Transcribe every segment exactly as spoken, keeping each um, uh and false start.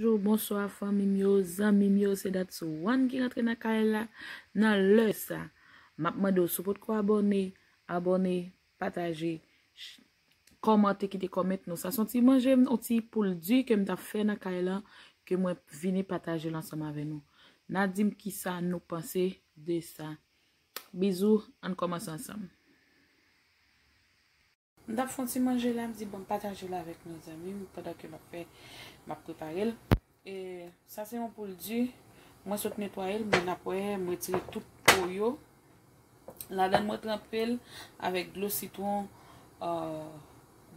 Bonjou, bonswa, fanmi m yo, zanmi m yo, se dat sou One ki rantre nan kay la, nan lè sa. M ap mande w, si w potko abòne, abòne, pataje, ch-, kòmante, kite kòmant nou. Sa se yon ti manje, yon ti poul di ke m t ap fè nan kay la, ke mwen vini pataje l ansanm avè nou. N a di m kisa nou panse de sa. Bizou, ann kòmanse ansanm. M t ap fè yon ti manje la, m di, bon, m pataje l avèk nou, zanmi m, pandan ke m ap fè, m ap prepare l. E sa se yon poul di, mwen sot netwaye l, men n ap wè, m retire tout po yo. Ladan l, mwen tranpe l avèk dlo sitwon, euh,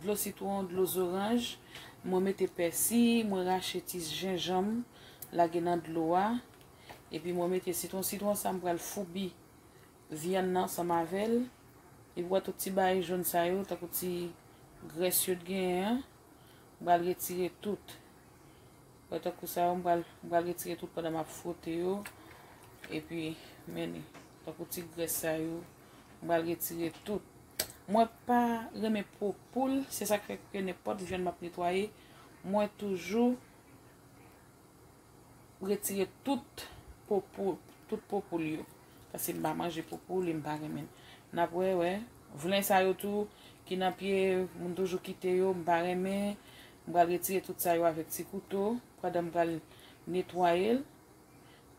dlo sitwon, dlo zoranj. Mwen mete pèsi, mwen rache ti jenjanm, lage nan dlo a. Epi mwen mete sitwon. Sitwon sa, m pral foubi vyann nan ansanm avè l. Epi w wè tout ti bagay jòn sa yo, tankou ti grès yo t genyen an, m pral retire tout. Wè tankou sa yo, m pral, m pral retire tout pandan m ap fwote yo. Epi, men li, tankou ti grès sa yo, m pral retire tout. Mwen pa renmen po poul, se sa k fè ke nenpòt vyann m ap netwaye, mwen toujou retire tout po pou, tout po poul yo. Paske m pa manje po poul e m pa renmen l. N ap wè, wè. Vlen sa yo tou, ki nan pye, moun toujou kite yo, m pa renmen. M pral retire tout sa yo avèk ti kouto, pandan m pral netwaye l.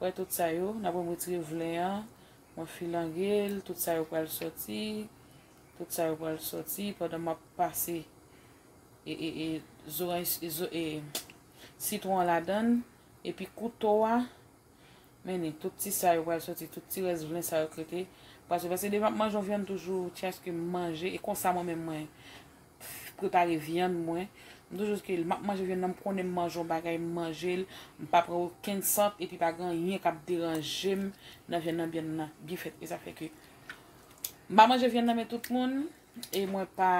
Wè tout sa yo, n ap wè m retire vlen an, mwen filange l, tout sa yo pral sòti, tout sa yo pral sòti pandan m ap pase e, e, e, zoranj, e, zo-, e, sitwon an ladan l, epi kouto a, men ni, tout ti sa yo pral sòti, tout ti rès vlen sa yo k rete. Paske, paske depi m ap manje yon vyann toujou, chaske m manje, e konsa mwen menm mwen prepare vyann mwen. M toujou ke m ap manje vyann nan, m konnen m manje yon bagay, m manje l, m pa pran okenn sant, epi pa gen anyen k ap deranje m nan vyann nan, byen nan, byen fèt. E sa fè ke m pa manje vyann nan, men tout moun, e mwen pa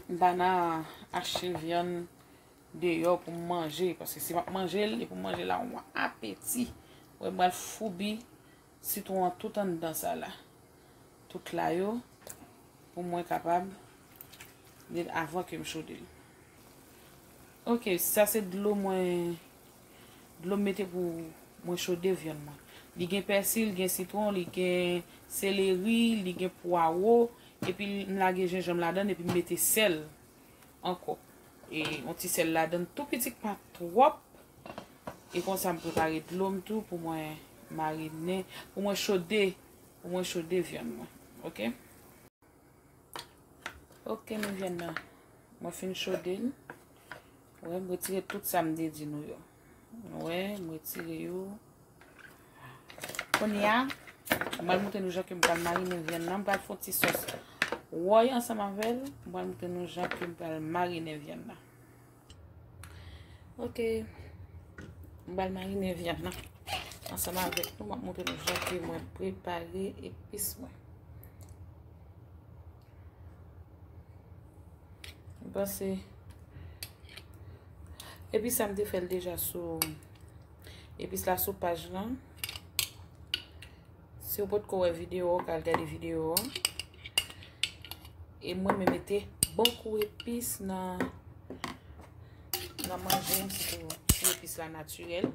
M pa nan achte vyann deyò pou m manje, paske si m ap manje l, e pou m manje l a yon apeti. Wè, m pral foubi sitwon an tout anndan sa la. Tout la yo, pou mwen kapab, avan ke m chode l. Ok, sa se dlo mwen, dlo m mete pou mwen chode vyann mwen. Li gen pèsi, li gen sitwon, li gen seleri, li gen pwawo, epi m lage jenjanm ladan l, epi m mete sèl ankò. E yon ti sèl ladan l, tou piti, pa twòp. E konsa m prepare dlo m tou pou mwen marinen, pou mwen chode, pou mwen chode vyann mwen. Ok? Ok, men vyann nan. Mwen fin chode l. Wè, m retire tout sa m te di nou yo. Wè, m retire yo. Kounye a, m pral montre nou jan ke m pral marinen vyann nan. M pral fè yon ti sòs wòy ansanm avè l. M pral montre nou jan ke m pral marinen vyann nan. Ok. M pral marinen vyann nan ansanm avèk nou. M ap montre nou jan ke mwen prepare epis mwen. M panse epis la m te fè l deja sou, epis la sou paj lan. Si w potko wè videyo a, w ka al gade videyo a. E mwen, mwen mete bon kou epis nan, nan manje m, sitou ti epis la natirèl.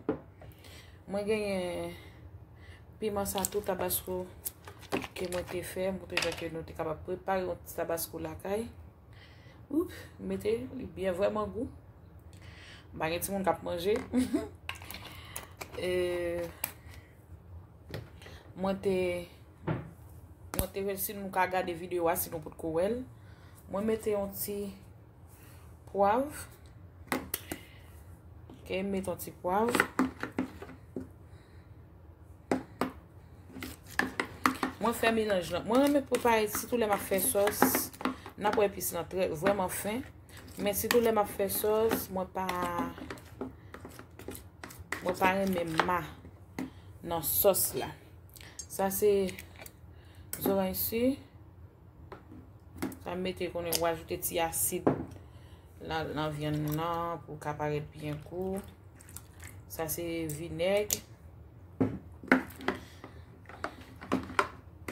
Mwen genyen piman sa tou, tabasko ke mwen te fè, m te fè ke nou te kapab prepare yon ti tabasko lakay. Oup, mete, li byen vrèman gou. M pa gen timoun k ap manje. E, mwen te, mwen te, si nou ka gade videyo a, si nou potko wè l, mwen mete yon ti pwav. Ok, m mete yon ti pwav. Mwen fè melanj lan. Mwen renmen prepare, sitou lè m ap fè sòs, n ap wè epis lan trè, vrèman fen. Men sitou lè m ap fè sòs, mwen pa, mwen pa renmen ma nan sòs la. Sa se zoranj si. Sa m mete konnen w ajoute ti asid nan, nan vyann nan pou l ka parèt byen gou. Sa se vinèg.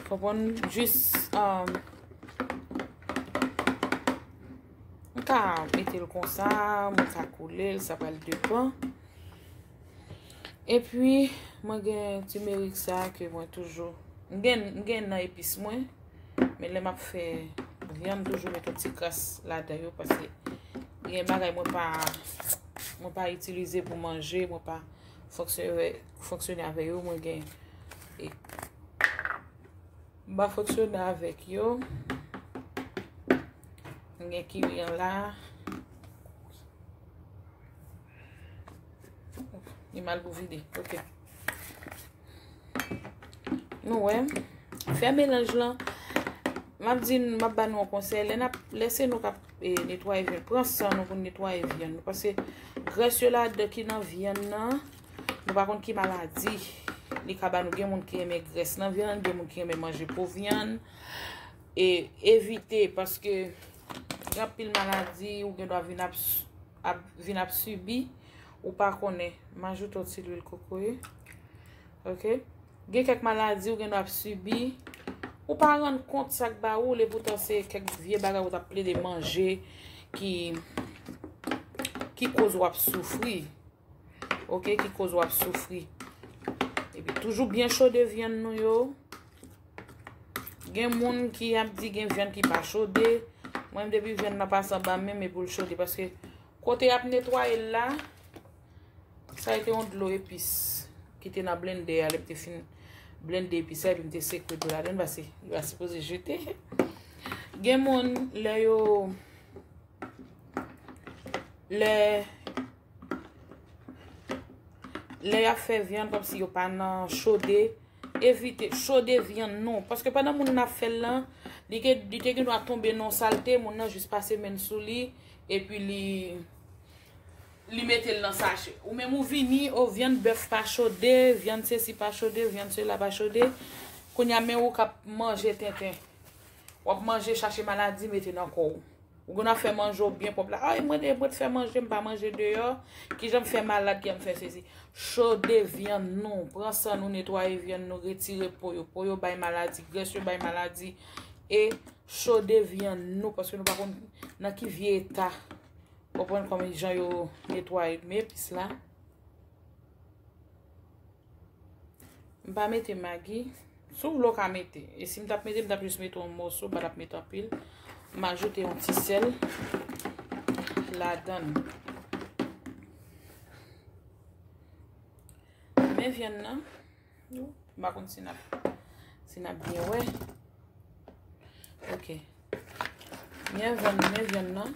Konprann? Jis, um, Mete l konsa, mwen ka koule l, sa pral depan. Epi, mwen gen timerik sa ke mwen toujou, m gen, m gen nan epis mwen, men lè m ap fè vyann, m toujou met yon ti kras ladan yo, paske gen bagay mwen pa, mwen pa itilize pou manje, mwen pa fonksyone, fonksyone avè yo, mwen gen, e, m pa fonksyone avèk yo. M gen kiri an la. Li mal pou vide. Ok. Nou wè. Fè melanj lan. M ap di n, m ap ba nou yon konsèy. Lè n ap, lè se nou k ap, e, netwaye vyann, pran san nou pou n netwaye vyann nou. Paske grès yo ladan ki nan vyann nan, nou pa konn ki maladi li ka ba nou. Gen moun ki renmen grès nan vyann, gen moun ki renmen manje po vyann. E evite, paske gen anpil maladi ou gen dwa vin ap, ap, vin ap sibi, ou pa konnen. M ajoute yon ti lwil kokoye. Ok? Gen kèk maladi ou gen dwa ap sibi, ou pa rann kont sa k ba ou l, epoutan se kèk vye bagay ou t ap plede manje ki, ki koz w ap soufri. Ok, ki koz w ap soufri. Epi toujou byen chode vyann nou yo. Gen moun ki ap di gen vyann ki pa chode. Mwen menm depi vyann nan pase anba men m, epi l chode. Paske kote y ap netwaye l la, sa a te yon dlo epis ki te nan blendè a, lè m te fin blende epis la, epi m te sekwe dlo ladan l, paske yo pa sipoze jete. Gen moun, lè yo, lè Lè y ap fè vyann kòmsi yo pa nan chode, evite chode vyann nou. Paske pandan moun nan ap fè l lan, li ke, li te gen dwa tonbe nan yon salte, moun nan jis pase men l sou li, epi li, li mete l nan sache. Ou menm ou vini, o, vyann bèf pa chode, vyann sesi pa chode, vyann sela pa chode. Kounye a, men ou k ap manje tenten. W ap manje, chache maladi, mete nan kò w. Ou gen dwa fè manje w byen pwòp la. Ay, mwen, mwen te fè manje, m pa manje deyò. Kijan m fè malad, kijan m fè sesi. Chode vyann nou, pran san nou, netwaye vyann nou, retire po yo. Po yo bay maladi, grès yo bay maladi. E chode vyann nou, paske nou pa konn nan ki vye eta. Ou konprann kòman jan yo netwaye. Men epis la. M pa mete magi. Si w vle w ka mete. E si m t ap mete, m t ap jis mete yon mòso, m pa t ap mete anpil. M ajoute yon ti sèl ladan l. Men vyann nan. M pa konn si n ap, si n ap byen wè. Ok. Men vyann, men vyann nan.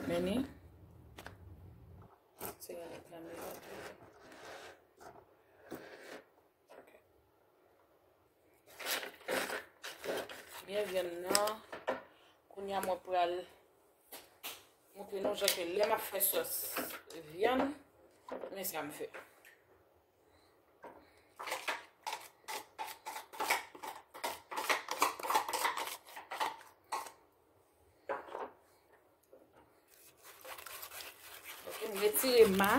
Men ni. Se yon lòt kamera tou. Ok. Byen vyann nan. Kounye a mwen pral montre nou jan ke lè m ap fè sòs vyann, men sa m fè. Ok, m retire ma.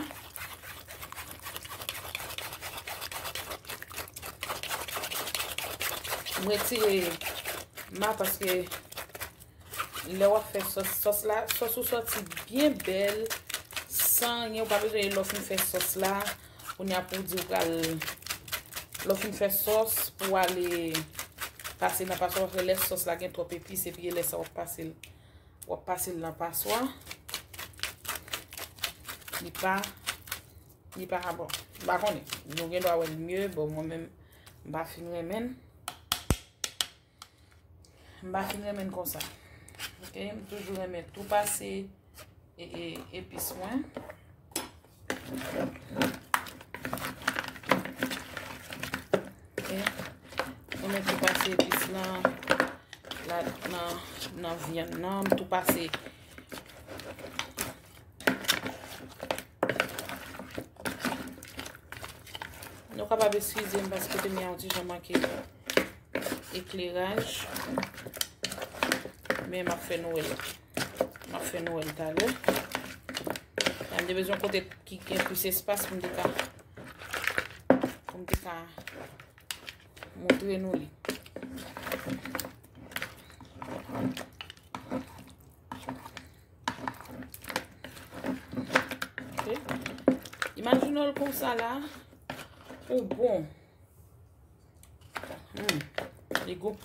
M retire ma paske lè w ap fè sòs, sòs la, sòs ou sòti byen bèl, san anyen, ou pa bezwen lè w fin fè sòs la, kounye a pou w di w pral, lè w fin fè sòs, pou w ale pase nan paswa, paske lè sòs la gen twòp epis, epi lè sa w ap pase l, w ap pase l nan paswa, li pa, li pa bon. M pa konnen. Nou gen dwa wè l mye, bon, mwen menm, m pa fin renmen l. M pa fin renmen l konsa. Ok, m toujou renmen tou pase e, e, epis mwen. Ok. Mwen tou pase epis lan la, nan, nan vyann nan, m tou pase. Nou kapab eskize m paske kote m ye a yon ti jan manke ekleraj. Men m ap fè nou wè l. M ap fè nou wè l talè. M te bezwen kote ki gen plis espas pou m te ka, pou m te ka montre nou li. Maginot l konsa la, ou bon. Hmm. Li gou.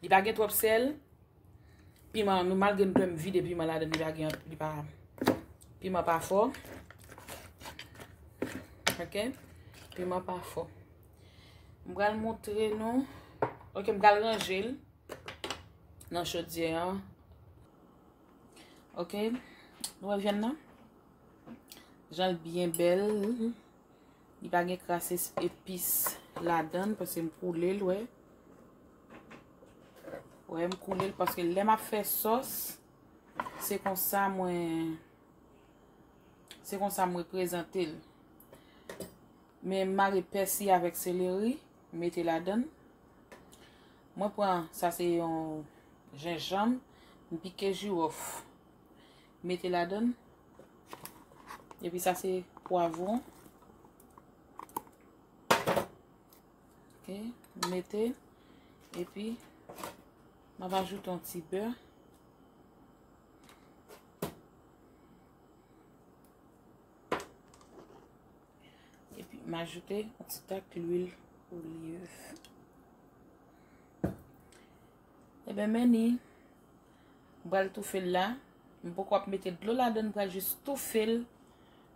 Li pa gen twòp sèl. Piman, nou malgre nou te m vide piman ladan, li pa gen, li pa, piman pa fò. Ok? Piman pa fò. M pral montre nou. Ok, m pral ranje l nan chodyè an. Ok? Nou wè vyann nan? Jan l byen bèl. Li pa gen kras es-, epis ladan l, paske m koule l, wè. Wè, m koule l, paske lè m ap fè sòs, se konsa mwen, se konsa mwen prezante l. Men m mare pèsi avèk seleri, m mete ladan l. Mwen pran, sa se yon jenjanm, m pike jiwòf, mete ladan l. Epi sa se pwavwon. Ok, m mete. Epi, m ap ajoute yon ti bè. Epi, m ajoute yon ti tak lwil oliv. Ebyen, men ni, m pral toufe l la. M poko ap mete dlo ladan, m pral jis toufe l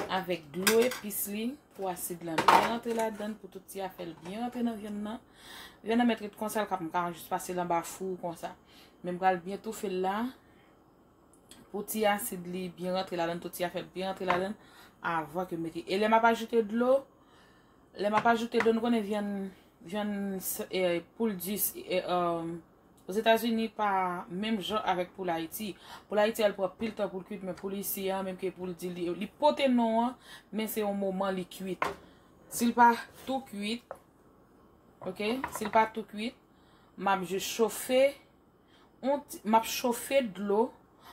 avèk dlo epis li pou asid lan byen rantre ladan, pou tout ti afè l byen rantre nan vyann nan. Vyann nan mèt ret konsa, l ka, m ka jis pase l anba fou konsa. Men m pral byen toufe l la. Pou ti asid li byen rantre ladan, tout ti afè l byen rantre ladan avan ke m mete. E lè m ap ajoute dlo, lè m ap ajoute dlo, nou konnen vyann, vyann s-, e, poul di, e, um, Ozetazini pa menm jan avèk poul Ayiti. Poul Ayiti, al pran pil tan pou l kwit, men poul isi a, menm ke poul di li, li pote non an, men se yon moman li kwit. Si l pa tou kwit, ok, si l pa tou kwit, m ap jis chofe, yon ti, m ap chofe dlo.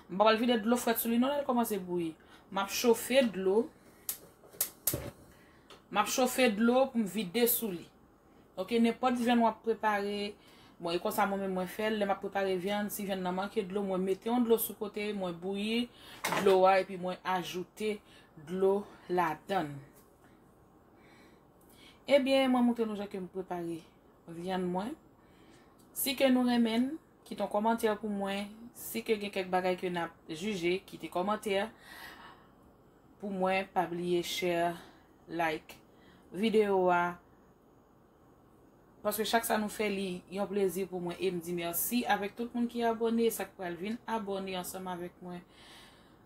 M pa pral vide dlo frèt sou li non, lè l kòmanse bouyi. M ap chofe dlo. M ap chofe dlo pou m vide sou li. Ok, nenpòt vyann w ap prepare. Bon, e konsa mwen menm mwen fè l. Lè m ap prepare vyann, si vyann nan manke dlo, mwen mete yon dlo sou kote, mwen bouyi dlo a, epi mwen ajoute dlo ladan l. Ebyen, mwen montre nou jan ke m prepare vyann mwen. Si ke nou renmen l, kite yon kòmantè pou mwen. Si ke gen kèk bagay ke n ap jije, kite kòmantè pou mwen. Pa bliye share, like videyo a. Paske chak sa nou fè, li yon plezi pou mwen. E m di mèsi avèk tout moun ki abòne, sa k pral vin abòne ansanm avèk mwen.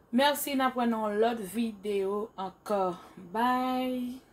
Mèsi, n ap wè nan yon lòt videyo ankò. Bye!